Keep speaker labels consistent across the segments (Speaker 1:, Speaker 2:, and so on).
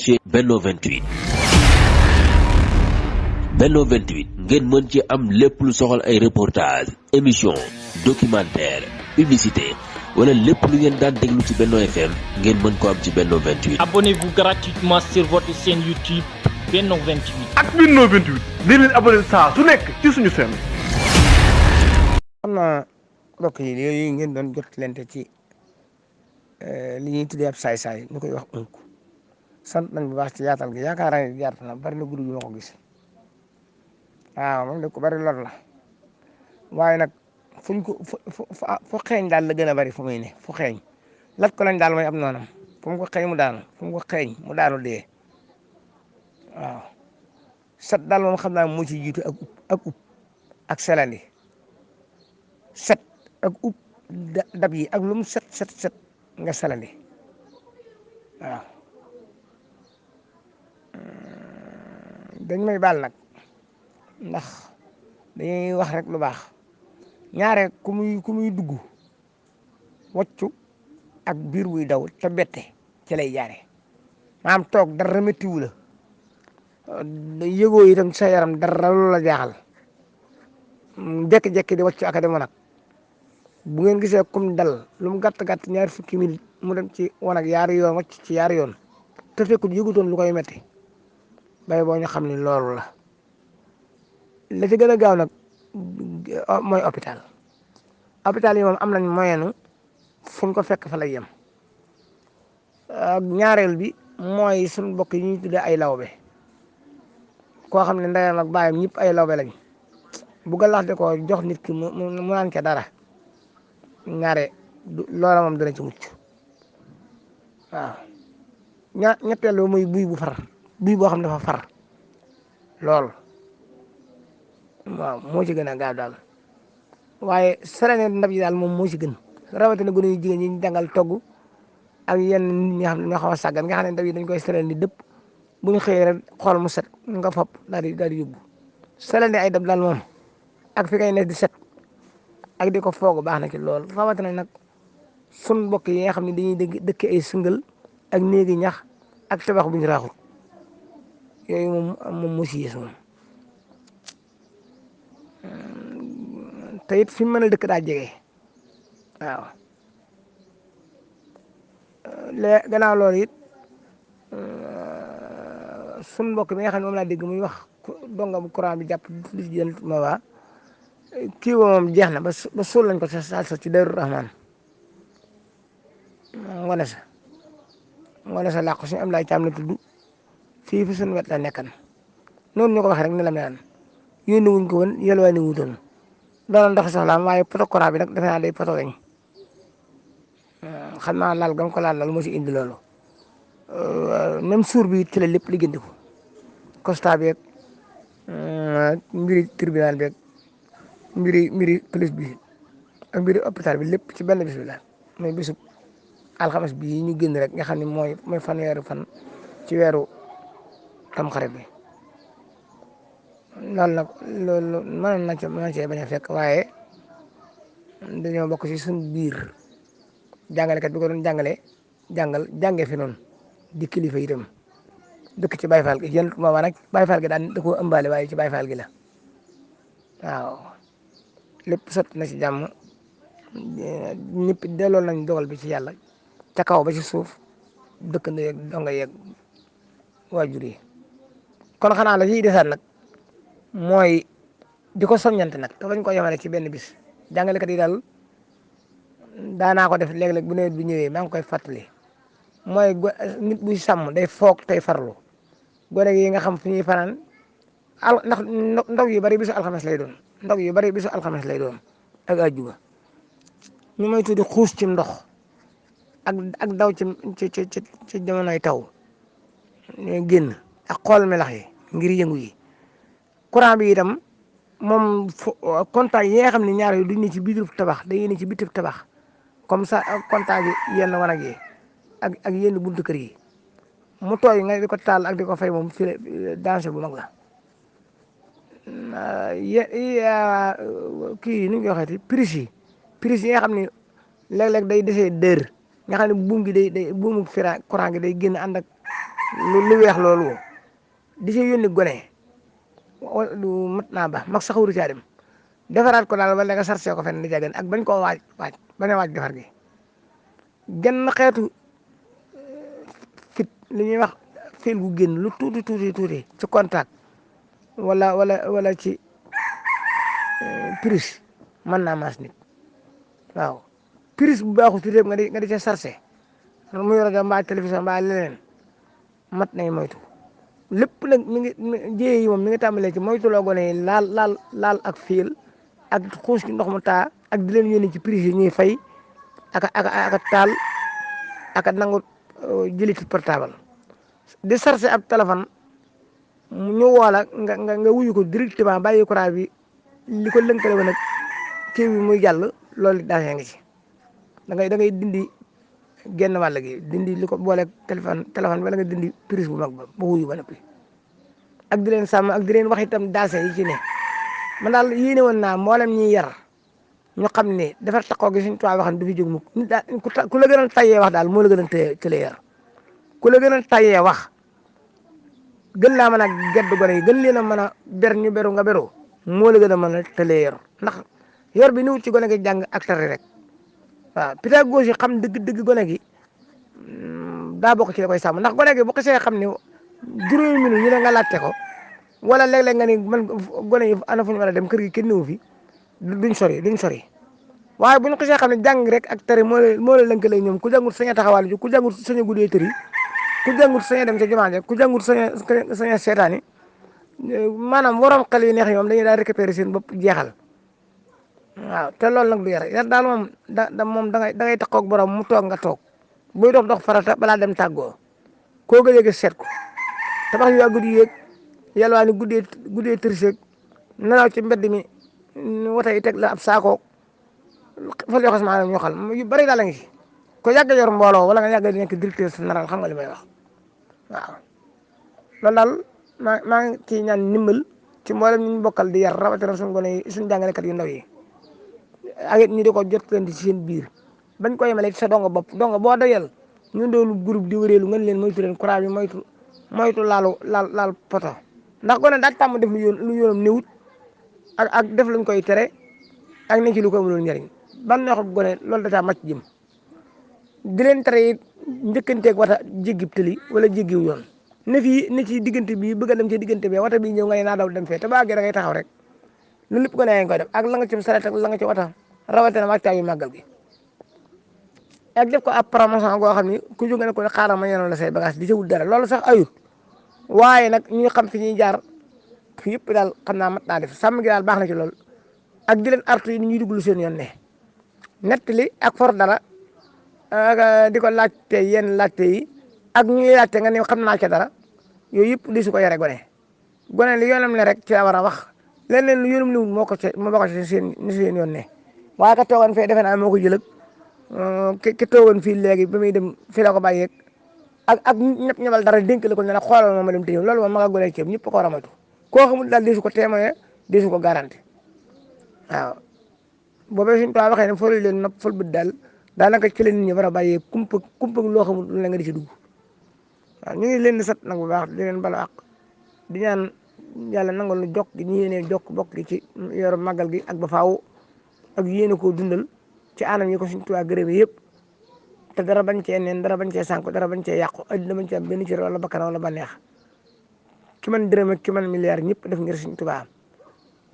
Speaker 1: ci Benno 28 Benno 28 ngeen mën ci am lépp lu soxal ay reportage émission documentaire publicité wala lépp lu ngeen daan déglu ci Benno FM ngeen mën ko am ci Benno 28.
Speaker 2: Abonnez-vous gratuitement sur votre chaîne YouTube Benno 28.
Speaker 3: ak Benno 28 di leen abonné saa su nekk ci suñu chaîne.
Speaker 4: xam naa mbokk yi yooyu ngeen doon jot lente ci li ñuy tuddee ab saay-saay ñu koy wax unku sant nañ bu baax ci yaatal gi yaakaar naa ne yaatu na bari na guddi yu ma ko gis waaw moom de ko bari lor la waaye nag fuñ ko fu xeeñ daal la gën a bari fu muy ne fu xeeñ lat ko lañ daal mooy am noonam fu mu ko xeeñ mu daanu fu mu ko xeeñ mu daanu dee waaw set daal moom xam naa moo ci jiitu ak ub ak selandi set ak ub dab yi ak lu mu set nga selandi waaw dañ may baal nag ndax dañuy wax rek lu baax ñaare ku muy dugg waccu ak biir buy daw te bette ci lay jaare maanaam toog dara méttiwu la yëgoo itam sa yaram dara lu la jaaxal jekki-jekki di waccu ak a demoon nag bu ngeen gisee kum dal lu mu gàtt-gàtt ñaar fukki minute mu dem ci wanag yaari yoon wacc ci yaari yoon te fekkut yëgutoon lu koy metti bay boo ñu xam ni loolu la ci gën a gaaw nag mooy hôpital yi moom am nañ moyenu fuñ ko fekk fa lay yem ñaareel bi mooy suñ mbokk yi ñuy tuddee ay lawbe koo xam ne ndeyam ak baayam ñëpp ay lawbe lañ bu galaxte ko jox nit ki mu naan ca dara ñaare loola moom dana ci mucc waaw ñetteel ba muy buy bu far buy boo xam ne dafa far lool waaw moo ci gën a gaaw daal waaye serene ndab yi daal moom moo ci gën rawatina gone yu jigéen ñi ñu jàngal togg ak yenn nit ñi nga xam ne ñoo xaw a sàggan nga xam ne ndab yi dañ koy serene di dëpp bu ñu xëyee rek xool mu set nga fop daal di yóbbu serene ay dab daal moom ak fi kay ne di set ak di ko foog baax na ci lool rawatina nag sun mbokk yi nga xam ne dañuy dëkk ay singal ak néegi ñax ak tabax bu ñu raaxul yooyu moom moo si yées moom te it fi mu mën a dëkk daa jege waaw gannaaw loolu it sun mbokk bi nga xam ne moom laa dégg muy wax dongam courant bi jàpp li ci jënd ma waa kii moom jeex na ba suul lañ ko sa ci Daaru Rahman ngone sa làqu suñu am laay caam la tudd fii fi suñu wet la nekkan noonu ñu ko waxee rek ni la mel yónni wuñ ko woon yelwaani wutoon doon ndox soxlaam waaye poto courant bi nag defe naa day poto weñ xam naa laal gam ko laal moo ci indi loolu même suur bi ci la lépp liggéeyandiku constat beeg mbiri tribunal beeg mbiri police bi ak mbiri hôpital bi lépp ci benn bis bi la mooy bisub alxames bii ñu génn rek nga xam ne mooy fanweeri fan ci weeru tamxarit bi loolu nag loolu mën na cee bañ a fekk waaye dañoo bokk ci suñ biir jàngalekat bi ko doon jànge fi noonu di kilifa itam dëkk ci Baye Fall gi yéen moom nag Baye Fall gi daan da koo ëmbaale waaye ci Baye Fall gi la waaw lépp sotti na ci jàmm ñëpp delloo nañ dogal bi ci yàlla ca kaw ba ci suuf dëkk na yeeg donga yeeg waajur yi kon xanaa la ciy desaat nag mooy di ko soññante nag te bañ ko yemale ci benn bis jàngalekat yi daal daanaa ko def léeg-léeg bu nawet bi ñëwee maa ngi koy fàttali mooy nit buy sàmm day foog tey farlu gone yi nga xam fi ñuy fanaan ndax ndog yu bari bisu alxames lay doon ndog yu bari bisu alxames lay doon ak àjjuma ñu may tuddi xuus ci ndox ak daw ci jamonoy taw ñu génn ak xool melax yi ngir yëngu yi courant bi itam moom contact yi nga xam ne ñaar yu duñ ne ci biir tabax day ne ci biir tabax comme ça contact yi yenn wanag yi ak yenn buntu kër yi mu tooy nga di ko taal ak di ko fay moom fi danger bu mag la kii nu ñu koy waxeeti prise yi nga xam ne léeg-léeg day desee dër nga xam ne buum gi day buumu courant gi day génn ànd ak lu weex loolu di ci yónni gone lu mat naa ba mag sax wuru caa dem defaraat ko daal wala nga sarse ko fenn di jagan ak bañ koo waaj bañ a waaj defar gi genn xeetu fit li ñuy wax fil gu génn lu tuuti ci contact wala ci prise mën naa maas nit waaw prise bu baaxul tuuti nga di ca sarse muy rajo mbaa télévision mbaa leneen mat nay moytu lépp nag mi ngi jéye yi moom mi ngi tàmbalee ci moytu loo gone yi laal ak fiil ak xuus ci ndox mu taa ak di leen yónni ci prise yi ñuy fay ak taal ak nangu jëli ci portable di sarse ab téléphone ñu woola nga wuyu ko directement bàyyi courant bi li ko lënkale woon nag kii bi muy jàll loolu daafee ngi ci da ngay dindi genn wàll gi dindi li ko booleeg téléphone wala nga dindi prise bu mag ba wuyu ba noppi ak di leen sàmm ak di leen wax itam daase yi ci ne man daal yéene woon naa mboolem ñiy yar ñu xam ne dafa taxaw gi suñu tubaab waxam du fi jóg mukk nit daal ku la gën a tayee wax daal moo la gën a tëlee yar ku la gën a tayee wax gën laa mën a gedd gone yi gën leen a mën a ber ñu beru nga beru moo la gën a mën a tëlee yar ndax yor bi niwut ci gone gi jàng ak tari rek waaw pédagogie xam dëgg gone gi daa bokk ci la koy sàmm ndax gone gi bu xasee xam ne juróomi minute ñu ne nga laajte ko wala léeg-léeg nga ni man gone yi ana fu ñu war a dem kër gi kenn newu fi duñ sori waaye bu ñu xasee xam ne jàng rek ak tari moo la lënkale ñoom ku jàngut sañ a taxawal ji ku jàngut sañ a guddee tëri ku jàngut sañ a dem ca jumaa ja ku jàngut sañ a seetaani maanaam waroom xel yu neex ñoom dañuy daal récupérer seen bopp jeexal waaw te loolu nag du yar daal moom moom da ngay taxaw ak borom mu toog nga toog buy dox farata balaa dem tàggoo koo gëjee gis seet ko tabax yu guddi yeeg yàlla waa ni guddee tërseeg nelaw ci mbedd mi wata yi teg la ab saako fal yoo xam maanaam ñu xal yu bëri daal la ngi ci ko yàgg yor mbooloo wala nga yàgg di nekk directeur général xam nga li may wax waaw loolu daal maa ngi ciy ñaan ndimbal ci mboolem ñu bokkal di yar rawatina suñu gone yi suñu jàngalekat yu ndaw yi ak it ñu di ko jottalante ci seen biir bañ ko yemale ci sa donga bopp donga boo dayal ñu doon groupe di wëreelu ngeen leen moytu leen courant bi moytu laal poto ndax gone daa tàmm def lu yoonam néewut ak def luñ koy tere ak ne ci lu ko amul njëriñ ban neexut gone loolu da caa màcc jëm di leen tere it njëkkanteeg wata jéggib tëli wala jéggiw yoon ne ci diggante bii bëgg a dem ci diggante bi wata bii ñëw nga ne naa daw dem fee te ba àggee da ngay taxaw rek loolu lépp gone yaa ngi koy def ak la nga ci saret ak la nga ci wata rawatina wàccaayu màggal gi ak def ko ab promotion goo xam ni ku jóge ne ko xaaral ma yenoon la say bagage di ci wut dara loolu sax ayut waaye nag ñu xam fi ñuy jaar fi yëpp daal xam naa mat naa def sàmm gi daal baax na ci loolu ak di leen artu yi ni ñuy duglu seen yoon ne nettali ak for dara di ko laajte yenn laajte yi ak ñuy laajte nga ne xam naa ca dara yooyu yëpp di su ko yore gone li yoonam ne rek ci la war a wax leneen lu yoonam niwul moo bokk ci seen yoon ne waaye ka toogoon fee defe naa moo ko jël ki toogoon fii léegi ba muy dem fii la ko bàyyeeg ak ñebal dara dénk la ko ne la xoolal ma dem te ñëw loolu moom ma nga gone ceeb ñëpp ko war a moytu koo xamul daal di su ko témoigner di su ko garanti waaw boobee suñu tubaab waxee ne fóolu leen nopp fóol bët daal daanaka ci la nit ñi war a bàyyee kumpa loo xamul lu la nga di ci dugg waaw ñu ngi leen di sat nag bu baax di leen bala ak di ñaan yàlla nangal nu jokk gi ñu yéenee jokk bokk gi ci yor màggal gi ak ba faaw ak yéene koo dundal ci anam yi ko suñu tubaab gërëm yëpp te dara bañ cee neen dara bañ cee sànku dara bañ cee yàqu addina bañ cee am benn cër wala bakkan wala bànneex ki man dërëm ak ki man milliard ñëpp def ngir suñu tubaab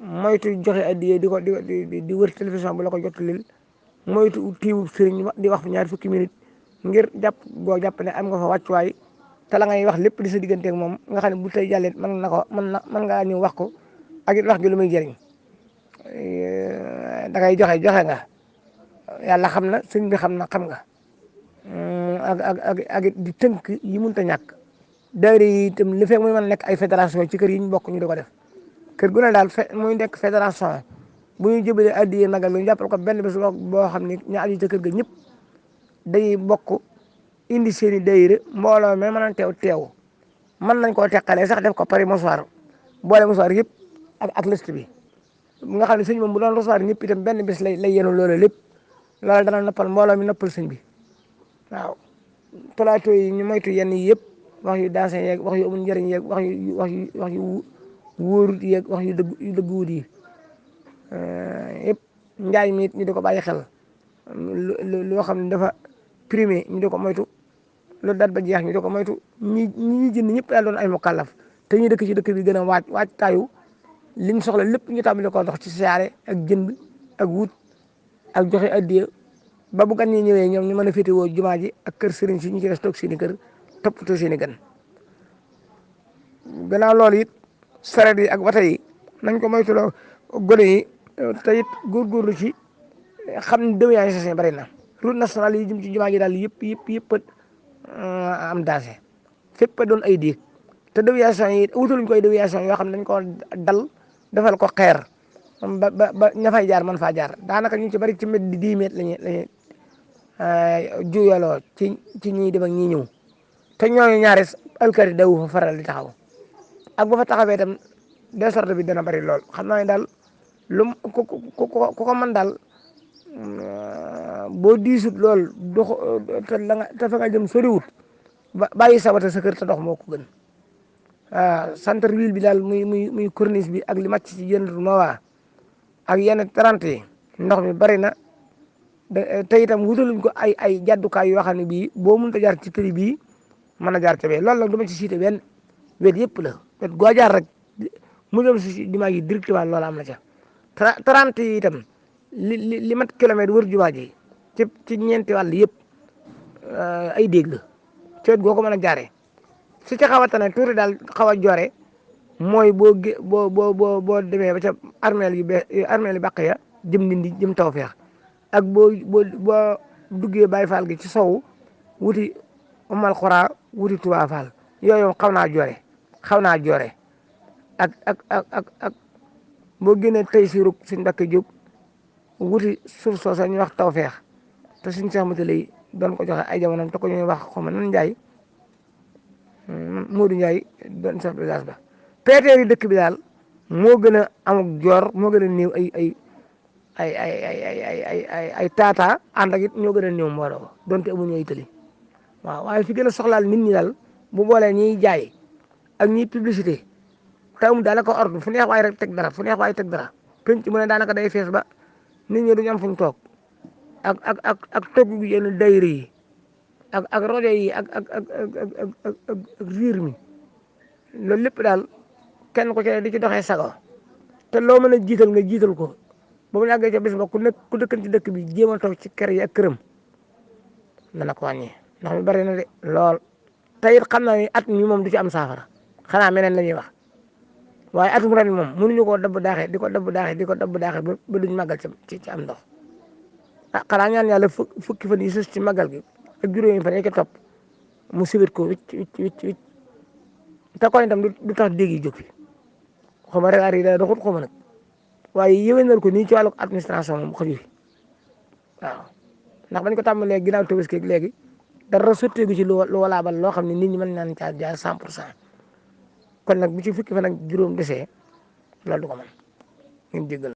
Speaker 4: moytu joxe addiye di wër télévision bu la ko jottalil moytu tiiwu sëriñ di wax fi ñaari fukki minute ngir boo jàpp ne am nga fa wàccuwaay te la ngay wax lépp di sa digganteeg moom nga xam ne bu tey jàllee mën ngaa ñëw wax ko ak it wax gi lu muy jëriñ da ngay joxe nga yàlla xam na sëñ bi xam nga ak di tënk yi mënut a ñàkk daayira yi itam li fekk muy mën a nekk ay fédération ci kër yi ñu bokk ñu di ko def kër gu ne daal muy nekk fédération bu ñu jëbalee addiye magal ñu jàppal ko benn bés boo xam ne ñu aju ca kër ga ñëpp day bokk indi seen i daayira mbooloo mi mën a teew mën nañ koo teqalee sax def ko pari mosuwaar boole mosuwaar yëpp ak liste bi nga xam ne sëñ moom bu doon recevoir ñëpp itam benn bés lay yenu loolu lépp loolu dana noppal mbooloo mi noppal sëñ bi waaw plateau yi ñu moytu yenn yi yëpp wax yu dansé yeeg wax yu amul njëriñ yeeg wax yu wóorut yeeg wax yu dëgguwut yi yëpp njaay mi it ñu di ko bàyyi xel loo xam ne dafa primé ñu di ko moytu lu dat ba jeex ñu di ko moytu ñi jënd ñëpp daal doon ay mukallaf te ñu dëkk ci dëkk bi gën a waaj taayu liñ soxla lépp ñu tàmbali ko dox ci siyaare ak jënd ak wut ak joxe addiya ba bu gan ñi ñëwee ñoom ñu mën a féetewoo jumaa ji ak kër sëriñ si ñu ci des toog seen i kër toppatoo seen i gan gannaaw loolu it saret yi ak wata yi nañ ko moytuloo gone yi te it góorgóorlu ci xam ne déviation bari na route nationale yi jëm ci jumaa ji daal yëpp am danger fépp doon ay diig te déviation yi wutaluñ koy déviation yoo xam ne dañ ko dal defal ko xeer ba ña fay jaar man faa jaar daanaka ñu ci bari ci mètre di 10 mètres lañuy juyaloo ci ñiy dem ak ñiy ñëw te ñooñu ñaari alkari daw fa faral di taxaw ak bu fa taxawee itam désordre bi dana bari lool xam naa ne daal lu ku ko mën daal boo diisut lool dox te fa nga jëm soriwut bàyyi sabata sa kër te dox moo ko gën centre ville bi daal muy corniche bi ak li màcc ci yenn Nowa ak yenn 30 yi ndox mi bari na te itam wutaluñ ko ay jàddukaay yoo xam ne bii boo mënut a jaar ci tëri bii mën a jaar ca bee loolu nag du ma ci cité benn wet yëpp la wet goo jaar rek mu dem si jumaa ji directement loolu am na ca 30 yi itam li mat kilomètre wër jumaa ji ci ñeenti wàll yëpp ay déeg la ci wet goo ko mën a jaaree su ca xaw a tane tuuti daal xaw a joore mooy boo demee ba ca armeel yi bàq ya jëm Ndindi jëm Tawfeex ak boo duggee Baye Fall gi ci sow wuti Umal Xura wuti Touba Fall yooyu xaw naa joore ak boo génnee tey siirug suñ Mbàkke Jóob wuti suuf soosa ñuy wax Tawfeex te suñ Seex Mate lay doon ko joxe ay jamono te ko ñuy wax xaw ma nan Njaay Modou Ndiaye doon chef de village ba peeteer yi dëkk bi daal moo gën a amuk joor moo gën a néew ay tata ànd ak it ñoo gën a néew mbooloo donte amuñu ay tëli waaw waaye fi gën a soxlaal nit ñi daal bu boolee ñiy jaay ak ñiy publicité te amul daanaka ordre fu neex waay rek teg dara fu neex waay teg dara penc mu ne daanaka day fees ba nit ñi duñu am fuñ toog ak togg gi yenn dayre yi ak rajo yi ak riir mi loolu lépp daal kenn ku ci di ci doxee sago te loo mën a jiital nga jiital ko ba mu yàggee ca bis ba ku dëkkan ci dëkk bi jéem a toog ci kër yi ak këram dana ko wàññi ndax mi bari na de lool te it xam naa ni at mi moom du ci am saafara xanaa meneen la ñuy wax waaye atum ren moom mënuñu koo dabb daaxee di ko dabb daaxee ba duñ màggal ci am ndox xanaa ñaan yàlla fukki fan yi sus ci màggal gi ak juróomi fan yi ko topp mu sibit ko wicc te kon itam du tax dégg yi jóg fi xaw ma rek yi da doxut xaw ma nag waaye yéwénal ko nii ci wàllu administration moom xaju fi waaw ndax bañ ko tàmbalee ginnaaw Tabaski léegi dara sotteegu ci lu walaabal loo xam ne nit ñi mën naan caa jaar 100% kon nag bu ci fukki fan ak juróom desee loolu du ko mën ngeen jéggal